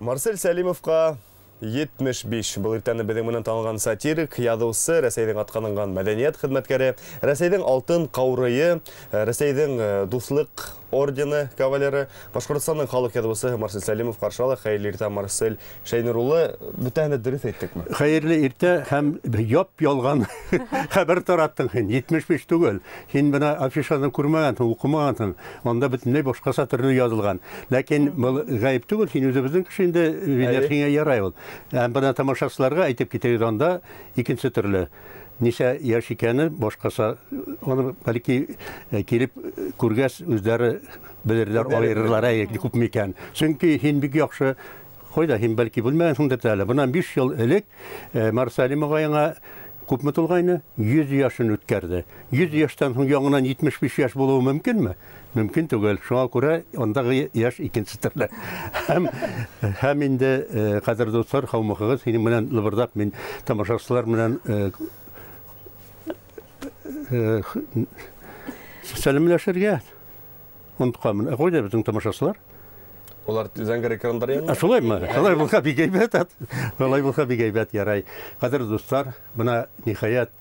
Марсель Сәлимовҡа 75. Был иртәне беҙҙең менән танылған сатирик, яҙыусы, Рәсәйҙең атҡаҙанған мәҙәниәт хеҙмәткәре, Рәсәйҙең алтын ҡаурыйы, Рәсәйҙең дуҫлыҡ ордены кавалеры, Башҡортостандың халыҡ яҙыусыһы Марсель Сәлимов ҡаршы ала. Хәйерле иртә, Марсель Шәйнур улы. Бөтәһен дә дөрөҫ әйттекме? Хәйерле иртә һәм яп-ялған хәбәр тараттың һин. 75 түгел. Һин бына афишаны күрмәгәнһең, уҡымағанһың. Анда бөтөнләй башҡаса төрлө яҙылған. Ләкин был ғәйеп түгел, һин үҙебеҙҙең кеше инде, һиңә ярай ул. Һәм бына тамашасыларға әйтеп китәбеҙ, анда икенсе төрлө. Нисә йәш икәне башҡаса, уны бәлки килеп күргәс үҙҙәре белерләр, айырырлар, әй, күпме икән. Сөнки һин бик яҡшы, ҡайҙа һин бәлки белмәгәнһеңдер әле. Бынан 5 йыл элек Марсель Сәлим ағайыңа күпме тулғайны? 100 йәшен үткәрҙе. 100 йәштән һуң яңынан 75 йәш булыуы мөмкинме? Мөмкин түгел. Шуңа күрә ундағы йәш икенсе төрлө. Һәм инде, ҡәҙерле дуҫтар, һаумыһығыҙ. Һинең менән лыбырҙап мин тамашасылар менән сәләмләшергә онотҡанмын. Ә ҡайҙа беҙҙең тамашасылар? Улар зәңгәр экрандар янында. Шулаймы? Шулай булһа бик әйбәт. Шулай булһа бик әйбәт, ярай. Ҡәҙерле дуҫтар, бына ниһайәт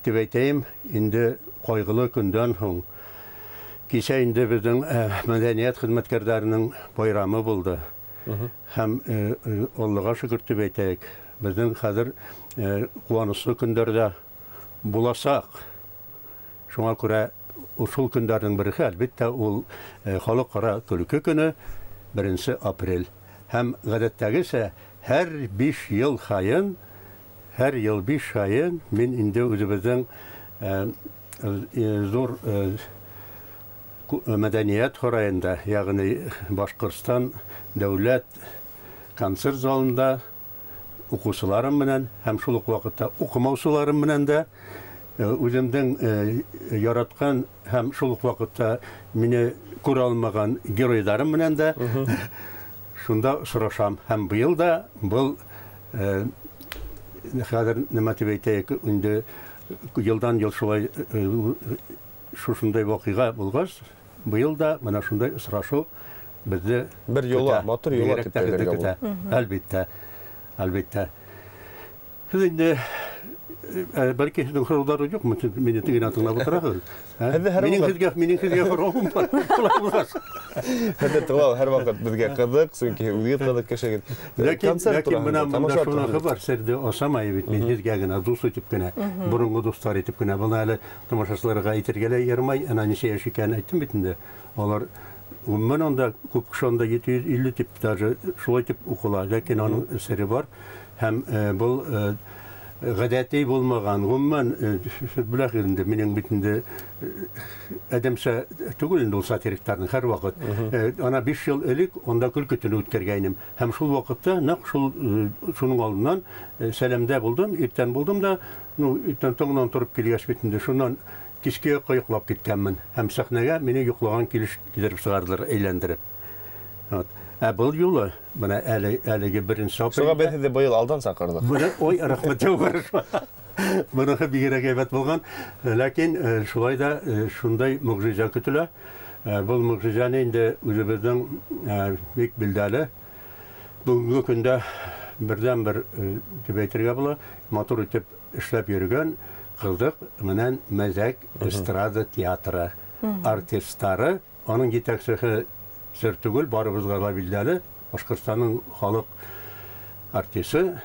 тип әйтәйем, инде ҡайғылы көндән һуң кисә инде беҙҙең мәҙәниәт хеҙмәткәрҙәренең байрамы булды. Һәм Аллаға шөкөр тип әйтәйек, беҙҙең хәҙер ҡыуаныслы көндәрҙә буласаҡ. Шуңа күрә шул көндәрҙең береһе, әлбиттә, ул халыҡ-ара көлкө көнө, 1 апрель. Һәм ғәҙәттәгесә һәр 5 йыл һайын, һәр йыл 5 һайын мин инде үҙебеҙҙең ҙур мәҙәниәт һарайында, йәғни Башҡортостан дәүләт концерт залында уҡыусыларым менән һәм шул уҡ ваҡытта уҡымаусыларым менән дә үҙемдең яратҡан һәм шул уҡ ваҡытта мине күрә алмаған геройҙарым менән дә шунда осрашам. Һәм быйыл да был хәҙер нимә тип әйтәйек, инде йылдан йыл шулай шушындай ваҡиға булғас, быйыл да бына шундай осрашыу беҙҙе бер йола, матур йола тип әйтергә була. Әлбиттә, әлбиттә. Һеҙ инде бәлки һеҙҙең һорауҙары юҡмы? Мине тегенә тыңлап ултыраһығыҙ. Минең һеҙгә һорауым бар. Һеҙҙе тыңлау һәр ваҡыт беҙгә ҡыҙыҡ, сөнки үҙегеҙ ҡыҙыҡ кешегеҙ. Ләкин бына бында шуныһы бар, серҙе асамай бит мин һеҙгә генә, дуҫ итеп кенә, боронғо дуҫтар итеп кенә. Быны әле тамашасыларға әйтергә лә ярамай, ана нисә йәш икәнен әйттем бит инде. Алар ғөмүмән унда күп кеше унда 750 тип даже шулай тип уҡыла, ләкин уның сере бар. Һәм был ғәҙәти булмаған, ғөмүмән, һеҙ беләһегеҙ инде, минең бит инде әҙәмсә түгел инде ул сатириктарҙың һәр ваҡыт. Ана 5 йыл элек унда көлкө төнө үткәргәйнем. Һәм шул ваҡытта нәҡ шуның алдынан сәләмдә булдым, иртән булдым да, иртән таңдан тороп килгәс бит инде, шунан киске яҡҡа йоҡлап киткәнмен. Һәм сәхнәгә мине йоҡлаған килеш килтереп сығарҙылар, әйләндереп. Ә был юлы, бына әлеге беренсе апрелдә. Шуға беҙ һеҙҙе быйыл алдан саҡырҙыҡ. Бына, ой, рәхмәт, юғары. Быныһы бигерәк әйбәт булған. Ләкин шулай да шундай мөғжизә көтөлә. Был мөғжизәне инде үҙебеҙҙең бик билдәле бөгөнгө көндә берҙән-бер тип әйтергә була, матур итеп эшләп йөрөгән Ҡыҙыҡ менән мәзәк эстрада театры артисттары, аның етәксеһе сер түгел, барыбыҙға ла билдәле, Башҡортостандың халыҡ артисы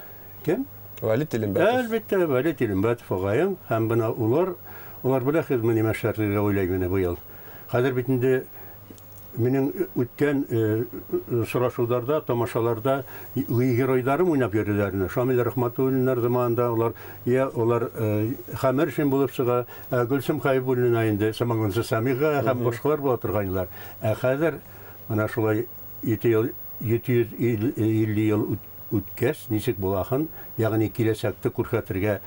кем? Вәлит Илембәтов. Әлбиттә, Вәлит Илембәтов ағайым. Һәм бына улар беләһегеҙме нимә эшләргә уйлай мине быйыл? Хәҙер бит инде минең үткән сорашыуҙарҙа, тамашаларҙа геройҙарым уйнап йөрөйҙәр ине. Шамил Рәхмәтуллиннар заманында улар, я улар Хәмершин булып сыға, Гөлсөм Хәйбуллина инде Самогонсы Самиға һәм башҡалар була торғайнылар. Ә хәҙер бына шулай 750 йыл үткәс, нисек булаһын, йәғни киләсәкте күрһәтергә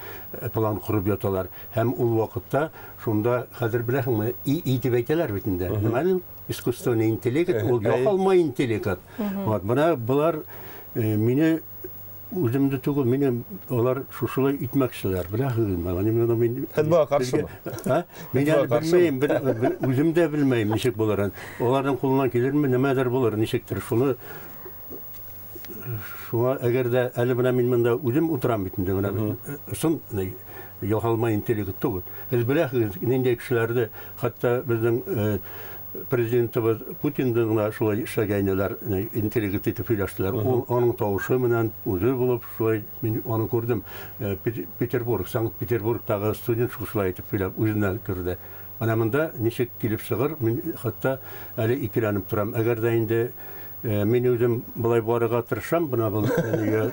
план ҡороп яталар. Һәм ул ваҡытта шунда хәҙер беләһеңме, и тип әйтәләр бит инде. Нимә ул? Искусственный интеллект, ул яһалма интеллект. Вот, бына былар мине үҙемде түгел, мине алар шушылай итмәкселәр, беләһегеҙме? Мин бына мин Һеҙ быға ҡаршымы? Ә? Мин Һеҙ әле быға ҡаршымы? белмәйем, үҙем дә белмәйем, нисек булырын. Уларҙың ҡулынан килерме, нимәлер булыр, нисектер шуны Шуңа әгәр дә әле менә мин монда үзем утырам бит инде, менә ысын яһалма интеллект түгел. Һеҙ беләһегеҙ, ниндәй кешеләрҙе, хатта беҙҙең президентыбыҙ Путинды ғына шулай эшләгәйнеләр, интеллект итеп һөйләштеләр. Ул аның тауышы менән үҙе булып шулай мин аны күрҙем. Петербург, Санкт-Петербургтағы студент шулай итеп һөйләп үҙенә керҙе. Ана монда нисек килеп сығыр, мин хатта әле икеләнеп торам. Әгәр ҙә инде мин үҙем былай барырға тырышам, бына был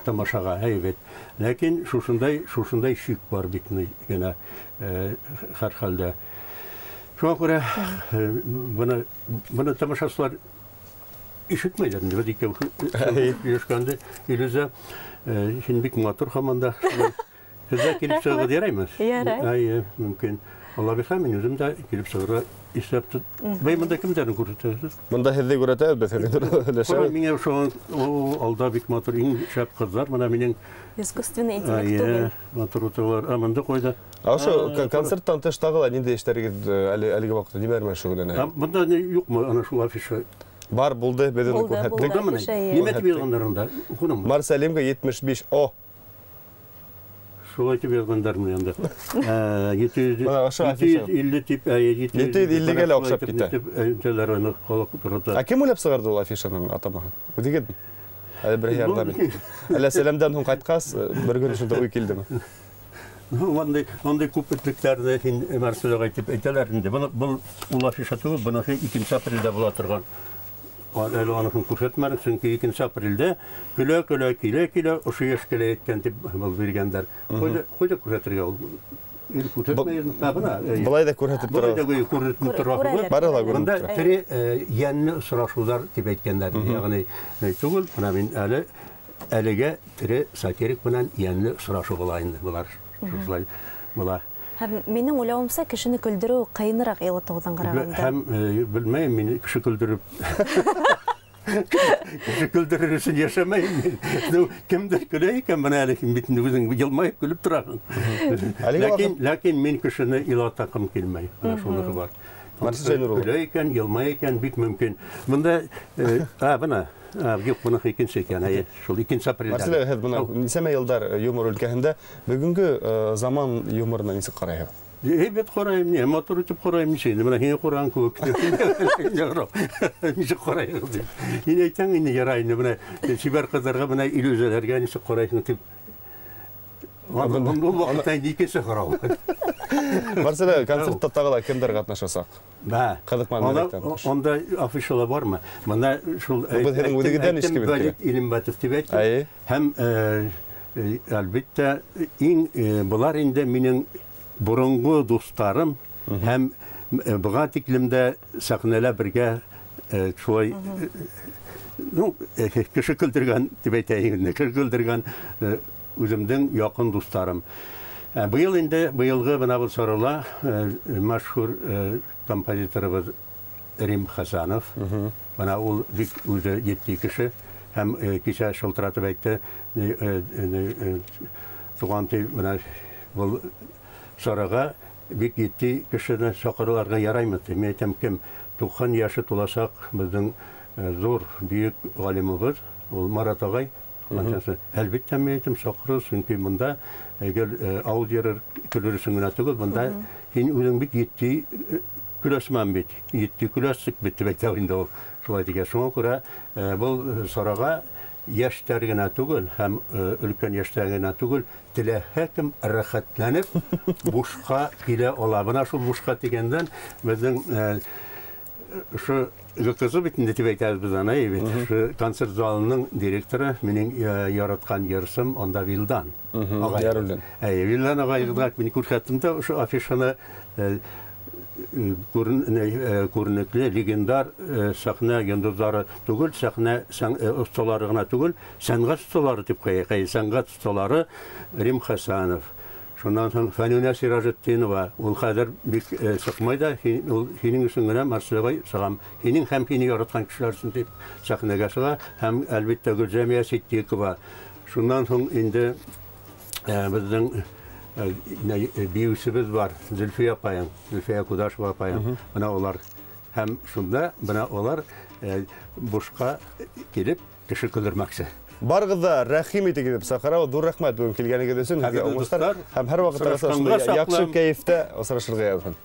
тамашаға, әйбәт. Ләкин шушындай шик бар бит генә һәр хәлдә. Шуңа күрә быны тамашасылар ишетмәйләр инде, беҙ икәү һөйләшкәндә. Илүзә, һин бик матур һаман да. Һеҙ килеп сығығыҙ яраймы? Ярай. Әйе, мөмкин. Алла бирһә, мин үҙем дә килеп сығырға иҫәп тот. Бәй, бында кемдәрҙе күрһәтәһегеҙ? Бында һеҙҙе күрһәтәбеҙ беҙ. Һеҙҙе миңә шуның алда бик матур иң шәп ҡыҙҙар, бына минең искусственный интеллект түгел. Матур утыралар. А бында ҡайҙа? Ә ошо концерттан тыш тағы ла ниндәй эштәрегеҙ әлеге ваҡытта нимәләр менән шөғөлләнәһегеҙ? Бында ни юҡмы ана шул афиша? Бар, булды, беҙ уны күрһәттек. Булдымы? Нимә тип яҙғандар унда? Уҡыныңмы? Марсалимға 75 О. Шулай тип яҙғандармы янда? 750 тип, 750-гә лә оҡшап китә. Ә кем уйлап сығарҙы ул афишаның атамаһын? Үҙегеҙме? Әле бер ярҙам итте. Әллә сәләмдән һуң ҡайтҡас, бер көн шунда уй килдеме? Андай күп этлектәрҙе һин Марселға әйтеп әйтәләр инде. Быны был ул афиша түгел, быныһы 2 апрелдә була торған. Әле аныһын күрһәтмәнек, сөнки 2 апрелдә көлә-көлә, килә-килә ошо йәшкә лә еткән тип был биргәндәр. Ҡайҙа күрһәтергә ул? Ир күрһәтмәй, бына. Былай ҙа күрһәтеп тора. Былай ҙа күрһәтеп тора. Бары ла күренеп Бында тора. тере йәнле осрашыуҙар тип әйткәндәр. Ягъни түгел, бына мин әле әлегә тере сатирик менән йәнле осрашыу була инде былар. Шулай була. Һәм минең уйлауымса, кешене көлдөрөү ҡыйыныраҡ илатыуҙан ҡарағанда. Һәм белмәйем, мин кеше көлдөрөп кеше көлдөрөр өсөн йәшәмәйем мин. Ну, кемдер көлә икән, бына әле һин бит инде үҙең йылмайып көлөп тораһың. Ләкин мин кешене илатаҡым килмәй. Ана шуныһы бар. Марсель Зәйнурулло. Көлә икән, йылмай икән, бик мөмкин. Бында, бына, юҡ, быныһы икенсе икән, әйе, шул 2 апрелдә. Марсель, һеҙ бына нисәмә йылдар юмор өлкәһендә, бөгөнгө заман юморына нисек ҡарайһығыҙ? Әйбәт ҡарайым, ни, матур итеп ҡарайым, нисек инде, бына һине ҡараған кеүек. Нисек ҡарайһығыҙ тип. Һин әйтәң инде, ярай инде, бына сибәр ҡыҙҙарға, бына иллюзияләргә нисек ҡарайһың тип. Ул ваҡытта инде икенсе һорау. Марсель, концертта тағы ла кемдәр ҡатнашасаҡ? Да. Ҡыҙыҡман Анда афишала бармы? Бында шул Беҙ һеҙҙең үҙегеҙҙән әйттем, ишкә бит Вәлит килә. Илембәтов тип әйттем. Һәм, әлбиттә, иң, былар инде минең боронғо дуҫтарым һәм, быға тиклем дә сәхнәлә бергә, шулай, ну, кеше көлдөргән тип әйтәйем инде, кеше көлдөргән, үҙемдең яҡын дуҫтарым. Быйыл инде, быйылғы бына был сарала, мәшһүр, композиторыбыҙ Рим Хәсәнов. Бына ул бик үҙе етди кеше һәм, кисә шылтыратып әйтте, туған ти, бына был сараға бик етди кешене саҡырыларға яраймы ти. Мин әйтәм, кем 90 йәше туласаҡ беҙҙең, ҙур бөйөк ғалимыбыҙ, ул Марат ағай. Әлбиттә, мин әйтәм, саҡырыр, сөнки бында гел, ауыҙ йырыр, көлөр өсөн генә түгел, бында һин үҙең бик етди, көләсмән бит, етди көләсек бит тип әйтә инде ул. Шулай тигән. Шуңа күрә, был сараға йәштәр генә түгел һәм, өлкән йәштәр генә түгел, теләһә кем рәхәтләнеп бушҡа килә ала. Бына шул бушҡа тигәндән беҙҙең, ошо ГКЗ бит инде тип әйтәбеҙ беҙ аны, әйе бит. Ошо концерт залының директоры минең, яратҡан йырсым анда Вилдан ағай. Яруллин. Әйе, Вилдан ағайға мин күрһәттем дә ошо афишаны, күренекле легендар, сәхнә йондоҙҙары түгел, сәхнә оҫталары ғына түгел, сәнғәт оҫталары тип ҡуяйыҡ. Әйе, сәнғәт оҫталары Рим Хәсәнов. Шуннан һуң Фәнүнә Сиражетдинова, ул хәҙер бик, сыҡмай да, ул һинең өсөн генә, Марсель ағай, сығам. Һинең һәм һине яратҡан кешеләр өсөн тип сәхнәгә сыға. Һәм, әлбиттә, Гөлзәмиә Ситдиҡова. Шуннан һуң инде, беҙҙең, бейеүсебеҙ бар, Зөлфиә апайың, Зөлфиә Кудашева апайың. Бына улар. Һәм шунда бына улар, бушҡа килеп кеше көлдөрмәксе. Барығыҙ ҙа рәхим итегеҙ тип саҡырабыҙ. Ҙур рәхмәт бөгөн килгәнегеҙ өсөн. Һеҙгә уңыштар һәм һәр ваҡытта яҡшы кәйефтә осрашырға яҙһын.